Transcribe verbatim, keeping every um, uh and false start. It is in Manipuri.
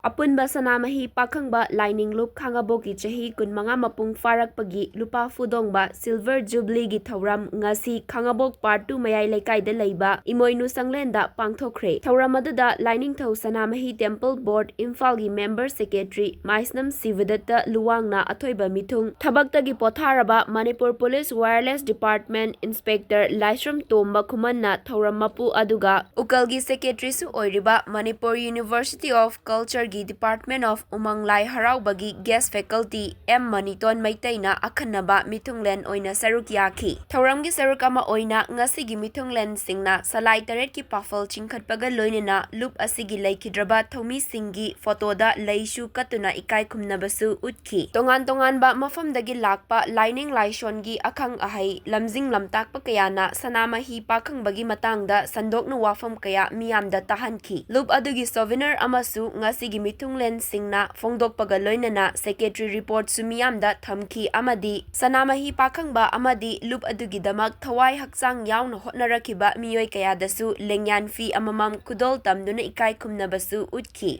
ꯑꯄꯨꯟꯕ ꯁꯅꯥꯃꯍꯤ ꯄꯥꯈꯪꯕ ꯂꯥꯏꯅꯤꯡ ꯂꯨꯞ ꯈꯥꯉꯕꯣꯛꯀꯤ ꯆꯍꯤ ꯀꯨꯟꯃꯉꯥ ꯃꯄꯨꯡ ꯐꯥꯔꯛꯄꯒꯤ ꯂꯨꯄꯥ ꯐꯨꯗꯣꯡꯕ Silver Jubilee ꯒꯤ ꯊꯧꯔꯝ ꯉꯁꯤ ꯈꯥꯉꯕꯣꯛ Part two ꯃꯌꯥꯏ ꯂꯩꯀꯥꯏꯗ ꯂꯩꯕ ꯏꯃꯣꯏꯅꯨ ꯁꯪꯂꯦꯟꯗ ꯄꯥꯡꯊꯣꯛꯈ꯭ꯔꯦ꯫ ꯊꯧꯔꯝ ꯑꯗꯨꯗ ꯂꯥꯏꯅꯤꯡꯊꯧ ꯁꯅꯥꯃꯍꯤ Temple Board ꯏꯝꯐꯥꯜꯒꯤ member secretary ꯃꯥꯏꯁꯅꯝ ꯁꯤꯕꯗꯠꯇ ꯂꯨꯋꯥꯡꯅ ꯑꯊꯣꯏꯕ ꯃꯤꯊꯨꯡ, ꯊꯕꯛꯇꯒꯤ ꯄꯣꯊꯥꯔꯕ Manipur Police Wireless Department Inspector ꯂꯥꯏꯁ꯭ꯔꯝ ꯇꯣꯝꯕ ꯈꯨꯃꯟꯅ ꯊꯧꯔꯝ ꯃꯄꯨ ꯑꯗꯨꯒ ꯎꯀꯜꯒꯤ secretary ꯁꯨ ꯑꯣꯏꯔꯤꯕ ꯃꯅꯤꯄꯨꯔ University of Culture ꯒꯤ Department of ꯎꯃꯪ ꯂꯥꯏ ꯍꯔꯥꯎꯕꯒꯤ guest faculty ꯑꯦꯝ ꯃꯅꯤꯇꯣꯟ ꯃꯩꯇꯩꯅ ꯑꯈꯟꯅꯕ ꯃꯤꯊꯨꯡꯂꯦꯟ ꯑꯣꯏꯅ ꯁꯔꯨꯛ ꯌꯥꯈꯤ꯫ ꯊꯧꯔꯝꯒꯤ ꯁꯔꯨꯛ ꯑꯃ ꯑꯣꯏꯅ ꯉꯁꯤꯒꯤ ꯃꯤꯊꯨꯡꯂꯦꯟꯁꯤꯡꯅ ꯁꯂꯥꯏ ꯇꯔꯦꯠꯀꯤ ꯄꯥꯐꯜ ꯆꯤꯡꯈꯠꯄꯒ ꯂꯣꯏꯅꯅ ꯂꯨꯞ ꯑꯁꯤꯒꯤ ꯂꯩꯈꯤꯗ꯭ꯔꯕ ꯊꯧꯃꯤꯁꯤꯡꯒꯤ photo ꯗ ꯂꯩꯁꯨ ꯀꯠꯇꯨꯅ ꯏꯀꯥꯏ ꯈꯨꯝꯅꯕꯁꯨ ꯎꯠꯈꯤ꯫ ꯇꯣꯉꯥꯟ ꯇꯣꯉꯥꯟꯕ ꯃꯐꯝꯗꯒꯤ ꯂꯥꯛꯄ ꯂꯥꯏꯅꯤꯡ ꯂꯥꯏꯁꯣꯟꯒꯤ ꯑꯈꯪ ꯑꯍꯩ, ꯂꯝꯖꯤꯡ ꯂꯝꯇꯥꯛꯄ ꯀꯌꯥꯅ ꯁꯅꯥꯃꯍꯤ ꯄꯥꯈꯪꯕꯒꯤ ꯃꯇꯥꯡꯗ ꯁꯟꯗꯣꯛꯅ ꯋꯥꯐꯝ ꯀꯌꯥ ꯃꯤꯌꯥꯝꯗ ꯇꯥꯍꯟꯈꯤ꯫ ꯂꯨꯞ ꯑꯗꯨꯒꯤ souvenir ꯑꯃꯁꯨ ꯉꯁꯤꯒꯤ ꯃꯤꯊꯨꯡꯂꯦꯟꯁꯤꯡꯅ ꯐꯣꯡꯗꯣꯛꯄꯒ ꯂꯣꯏꯅꯅ secretary report ꯁꯨ ꯃꯤꯌꯥꯝꯗ ꯊꯝꯈꯤ ꯑꯃꯗꯤ ꯁꯅꯥꯃꯍꯤ ꯄꯥꯈꯪꯕ ꯑꯃꯗꯤ ꯂꯨꯞ ꯑꯗꯨꯒꯤꯗꯃꯛ ꯊꯋꯥꯏ ꯍꯛꯆꯥꯡ ꯌꯥꯎꯅ ꯍꯣꯠꯅꯔꯛꯈꯤꯕ ꯃꯤꯑꯣꯏ ꯀꯌꯥꯗꯁꯨ ꯂꯦꯡꯌꯥꯟ ꯐꯤ ꯑꯃꯃꯝ ꯈꯨꯗꯣꯜ ꯇꯝꯗꯨꯅ ꯏꯀꯥꯏ ꯈꯨꯝꯅꯕꯁꯨ ꯎꯠꯈꯤ꯫